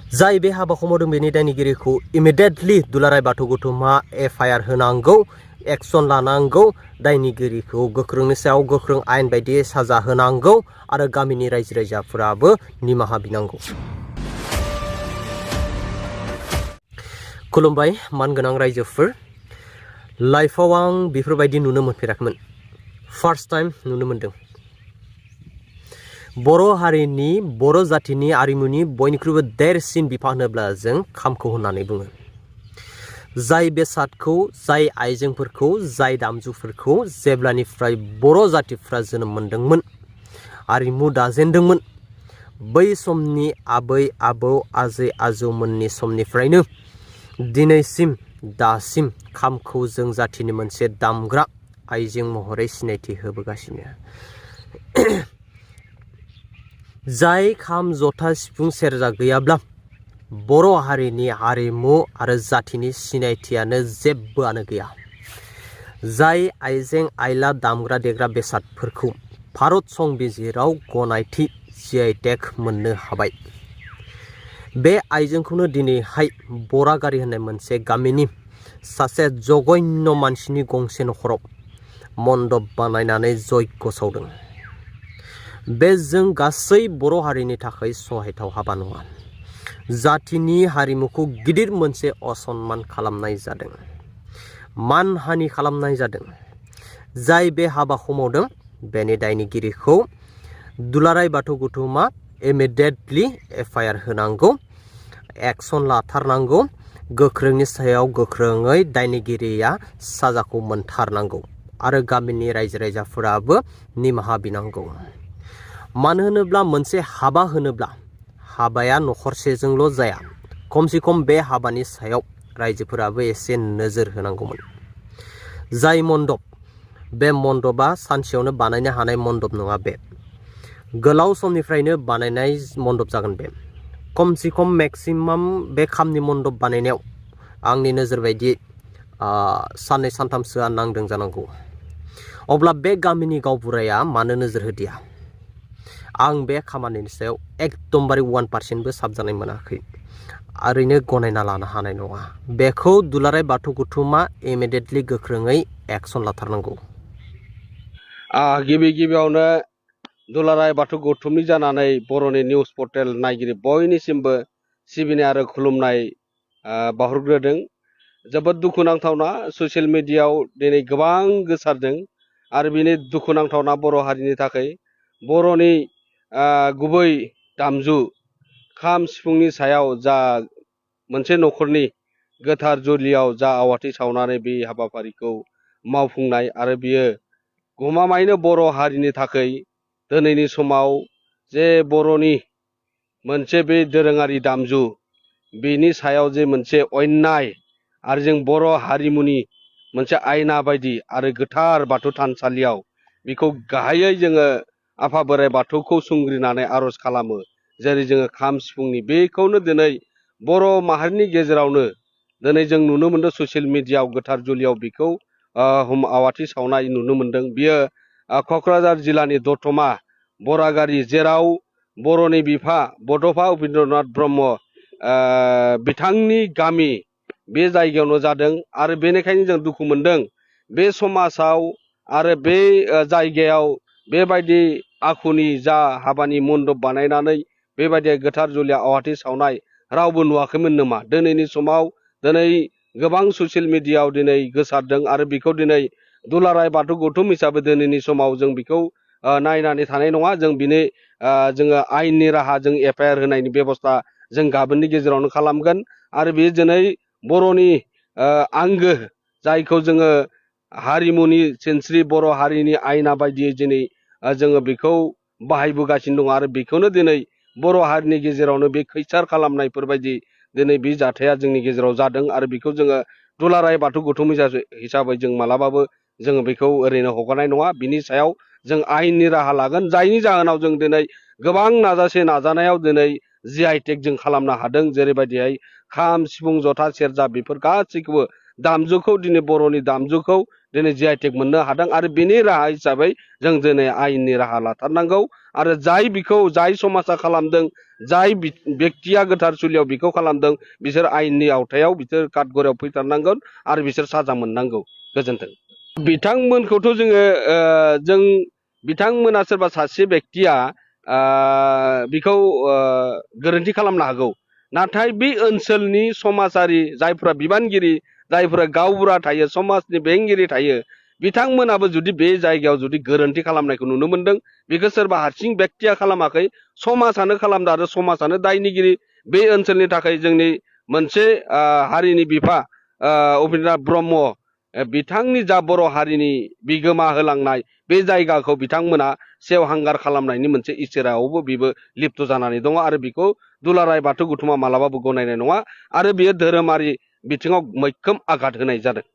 जाय बे हाबाखौ मावदों बेनि दायनिगिरिखौ इमिडियेटलि दुलाराय बाथौ गौथुमा एफआइआर होनांगौ, एक्सन लानांगौ, दायनिगिरिखौ गोख्रोंनि सायाव गोख्रों आयेन बायदियै साजा होनांगौ आरो गामिनि रायजो राजाफोराबो निमाहा बिनांगौ। खुलुमबाय मानगोनां रायजोफोर, लाइफआव आं बेफोरबायदि नुनो मोनफेराखैमोन, फार्स्ट टाइम नुनो मोनदों। बर' हारिनि बर' जातिनि आरिमुनि बयनिख्रुइबो देरसिन बिफा होनोब्ला जों खामखौ होननानै बुङो। जाय बेसादखौ, जाय आइजेंफोरखौ, जाय दामजुफोरखौ जेब्लानिफ्राय बर' जातिफ्रा जोनोम मोनदोंमोन, आरिमु दाजेनदोंमोन, बै समनि आबै आबौ आजै आजौमोननि समनिफ्रायनो दिनैसिम दासिम खामखौ जों जातिनि मोनसे दामग्रा आइजें महरै सिनायथि होबोगासिनो। जाय खाम, जथा, सिफुं, सेरजा गैयाब्ला बर' हारिनि हारिमु आरो जातिनि सिनायथियानो जेबोआनो गैया। जाय आइजें आइला दामग्रा देग्रा बेसादफोरखौ भारत संबिजिराव गनायथि GI-टेग मोननो हाबाय। बे आइजेंखौनो दिनैहाय बरागारि होननाय मोनसे गामिनि सासे जघन्य मानसिनि गंसे नखराव मन्दप बानायनानै जयग सावदों। बे जों गासै बर' हारिनि थाखाय सहायथाव हाबा नङा। जातिनि हारिमुखौ गिदिर मोनसे असनमान खालामनाय जादों, मानहानि खालामनाय जादों। जाय बे हाबाखौ मावदों बेनि दायनिगिरिखौ दुलाराय बाथौ गौथुमा इमिडियेटलि एफआइआर होनांगौ, एक्सन लाथारनांगौ, गोख्रोंनि सायाव गोख्रोङै दायनिगिरिया साजाखौ मोनथारनांगौ आरो गामिनि रायजो राजाफोराबो निमाहा बिनांगौ। मानो होनोब्ला मोनसे हाबा होनोब्ला हाबाया नखरसेजोंल' जाया, खमसे खम बे हाबानि सायाव रायजोफोराबो एसे नोजोर होनांगौमोन। जाय मन्दप, बे मन्दपा सानसेयावनो बानायनो हानाय मन्दप नङा। बे गोलाव समनिफ्रायनो बानायनाय मन्दप जागोन। बे खमसे खम मेक्सिमाम बे खामनि मन्दप बानायनायाव आंनि नोजोर बायदि साननै सानथामसोआ नांदों जानांगौ। अब्ला बे गामिनि गावबुराया मानो नोजोर होदिया? आं बे खामानिनि सायाव एकदमबारे 1%बो साबजानाय मोनाखै। ओरैनो गनायना लानो हानाय नङा। बेखौ दुलाराय बाथौ गौथुमा इमिडियेटलि गोख्रोङै एक्सन लाथारनांगौ। गिबियावनो दुलाराय बाथौ गौथुमनि जानानै बर'नि निउस पर्टेल नायगिरि बयनिसिमबो सिबिनाय आरो खुलुमनाय बावहरग्रोदों। जोबोद दुखुनांथावना, ससियेल मिडियायाव दिनै गोबां गोसारदों आरो बिनि दुखुनांथावना बर' हारिनि थाखाय। बर'नि गुबै दामजु खाम सिफुंनि सायाव जा मोनसे न'खरनि गोथार जुलियाव जा आवाथि सावनानै बे हाबाफारिखौ मावफुंनाय आरो बियो गमामायैनो बर' हारिनि थाखाय दिनैनि समाव जे बर'नि मोनसे बे दोरोङारि दामजु बेनि सायाव जे मोनसे अन्याय आरो जों बर' हारिमुनि मोनसे आयना बायदि आरो गोथार बाथौ थानसालियाव बेखौ गाहायै जोङो आफा बोराइ बाथौखौ सुंग्रिनानै आर'ज खालामो। जेरै जोङो खाम सिफुंनि बेखौनो दिनै बर' माहारिनि गेजेरावनो दिनै जों नुनो मोनदों ससियेल मिडियायाव गोथार जुलियाव बेखौ आवाथि सावनाय नुनो मोनदों। बियो क'क्राझार जिल्लानि दतमा बरागारि, जेराव बर'नि बिफा बड'फा उपेन्द्रनाथ ब्रह्म बिथांनि गामि बे जायगायावनो जादों आरो बेनिखायनो जों दुखु मोनदों बे समाजाव आरो बे जायगायाव बेबायदि आखुनि जा हाबानि मन्दप बानायनानै बेबायदि गोथार जुलियाव आवाथि सावनाय रावबो नुवाखैमोन नामा? दिनैनि समाव दिनै गोबां ससियेल मिडियायाव दिनै गोसारदों आरो बेखौ दिनै दुलाराय बाथौ गौथुम हिसाबै दिनैनि समाव जों बेखौ नायनानै थानाय नङा। जों बिनि जोङो आयेननि राहा, जों एफआइआर होनायनि बेबस्था जों गाबोननि गेजेरावनो खालामगोन आरो बे दिनै बर'नि आंगो जायखौ जोङो हारिमुनि सिनस्रि बर' हारिनि आयना बायदियै दिनै जोङो बेखौ बाहायबोगासिनो दङ आरो बेखौनो दिनै बर' हारिनि गेजेरावनो बे खैसार खालामनायफोरबायदि दिनै बे जाथाया जोंनि गेजेराव जादों आरो बेखौ जोङो दुलाराय बाथौ गौथुम हिसाबै जों मालाबाबो जोङो बेखौ ओरैनो हगारनाय नङा। बिनि सायाव जों आयेननि राहा लागोन, जायनि जाहोनाव जों दिनै गोबां नाजानायाव दिनै GI-टेग जों खालामनो हादों। जेरैबायदिहाय खाम सिफुं जथा सेरजा बेफोर गासैखौबो दामजुखौ दिनै बर'नि दामजुखौ दिनै GI मोननो हादों आरो बेनि राहा हिसाबै जों दिनै आयेननि राहा लाथारनांगौ आरो जाय समाजा खालामदों जाय बेक्तिया गोथार जुलियाव बिखौ खालामदों बिसोर आयेननि आवथायाव बिसोर काटगरायाव फैथारनांगोन आरो बिसोर साजा मोननांगौ। गोजोन्थों। बिथांमोनखौथ' जों बिथांमोना सोरबा सासे बेक्तिया बिखौ गोरोन्थि खालामनो हागौ नाथाय बे ओनसोलनि समाजारि जायफोरा बिबानगिरि जायफोरा गावबुरा थायो समाजनि बेंगिरि थायो बिथांमोनाबो जुदि बे जायगायाव जुदि गोरोन्थि खालामनायखौ नुनो मोनदों बेखौ सोरबा हारसिं बेक्तिया खालामाखै समाजानो खालामदों आरो समाजानो दायनिगिरि बे ओनसोलनि थाखाय जोंनि मोनसे हारिनि बिफा उपेन्द्रनाथ ब्रह्म बिथांनि जा बर' हारिनि बिगोमा होलांनाय बे जायगाखौ बिथांमोना सेवहांगार खालामनायनि मोनसे इसिरायावबो बेबो लिप्त जानानै दङ आरो बेखौ दुलाराय बाथौ गौथुमा मालाबाबो गनायनाय नङा आरो बेयो धोरोमारि बिथिङाव मैखोम आघात होनाय जादों।